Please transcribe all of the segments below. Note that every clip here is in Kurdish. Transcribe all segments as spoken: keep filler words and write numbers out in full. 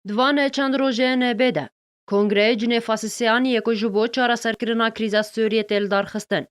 Di van çend rojên bê de, Kongreyê Cinê Fasîsteyan yê ku ji bo çareserkirina krîza Sûriyê tê lidarxistin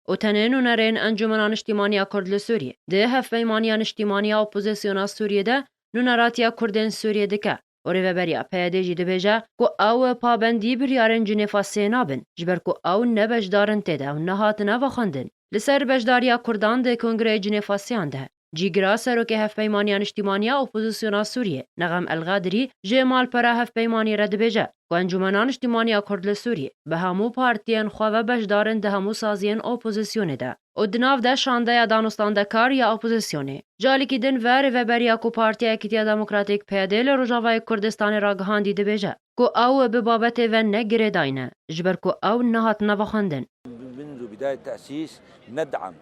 û tenê nûnerên Encûmena Niştîmaniya Kurd li Sûriyê di hevpeymaniya niştîmaniya opozîsyona Sûriyê de nûneratiya Kurdên Sûriyê dike û rêveberiya P Y D'ê jî dibêje ku ew pabendî biryarên Cinê Fasê nabin, ji ber ku ew ne beşdar in tê de û nehatine vexwendin. Li ser beşdariya Kurdan di Kongreyê Cinê Fasiyan de, cîgira serokê Hevpeymaniya Niştîmaniya Opozîsyona Sûriyê, Nexem El Gadirî, ji malpera hevpeymaniyê re dibêje ku Encûmena Niştîmaniya Kurd li Sûriyê bi hemû partiyên xwe ve beşdar in di hemû saziyên opozîsyonê de û di nav de şandeya danûstandekar ya opozîsyonê. Ji alîkî din ve rêveberiya ku Partiya Yekîtiya Demokratîk P Y D li Rojavayê Kurdistanê ragihandî dibêje ku ew bi babetê ve ne girêdayî ne, ji ber ku ew nehatine vexwendin. منذ بداية تأسيس ندعم،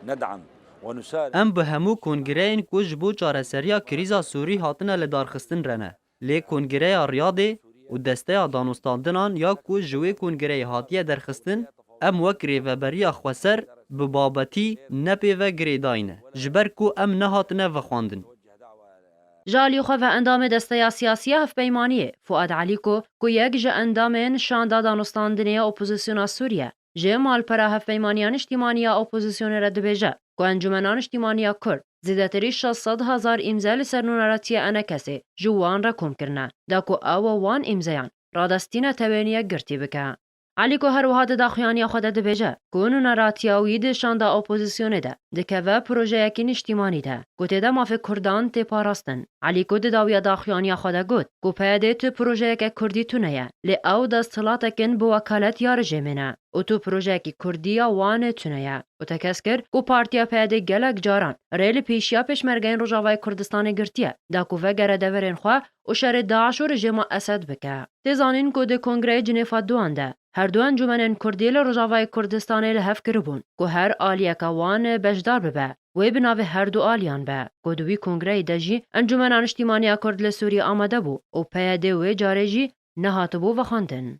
ندعم ونساند. Em bi hemû kongreyên ku ji bo çareseriya krîza Sûrî hatine lidarxistin re ne. Lê Kongreya Riyadê û Desteya Danûstandinan ya ku ji wê kongreyê hatiye derxistin, em wek rêveberiya xweser bi babetî ne pê ve girêdayî ne, ji ber ku em nehatine vexwendin. Ji alî xwe ve endamê Desteya Siyasî ya Hevpeymaniyê, Fuad Elîko, ku yek ji endamên Şanda Danûstandinê ya Opozîsyona Sûriye, ji malpera Hevpeymaniya Niştîmanî ya Opozîsyonê re dibêje ku Encûmena Niştîmanî ya Kurd zêdetirî şeş sed hezar îmze li ser nûneratiya ENKSê ji wan re kom kirine, da ku ew wan îmzeyan radestî netewên yekgirtî bike. Elîko her wiha di daxuyaniya xwe de dibêje ku nûneratiya wî di şanda opozîsyonê de dikeve projeyekî niştîmanî de ku tê de mafê Kurdan tê parastin. Elîko di dawiya daxuyaniya xwe de got ku P Y D tu projeyeke Kurdî tune ye, lê ew desthilatekin bi wekalet ya rejêmê ne û tu projeyekî Kurdî ya wan tune ye û tekez kir ku Partiya P Y D gelek caran rê li pêşiya pêşmergeyên Rojavayê Kurdistanê girtiye da ku vegere deverên xwe û şerê DAIŞ û rejêma Esed bike. Tê zanîn ku di Kongreyê Cinêfa Duan de her du encûmenên Kurdî li Rojavayê Kurdistanê li hev kiribûn ku her aliyeke wan beşdar bibe, wê bi navê her du aliyan be, ku di wî kongreyê de jî Encûmena Niştîmaniya Kurd li Sûriyê amade bû û P Y D wê carê jî nehatibû vexwendin.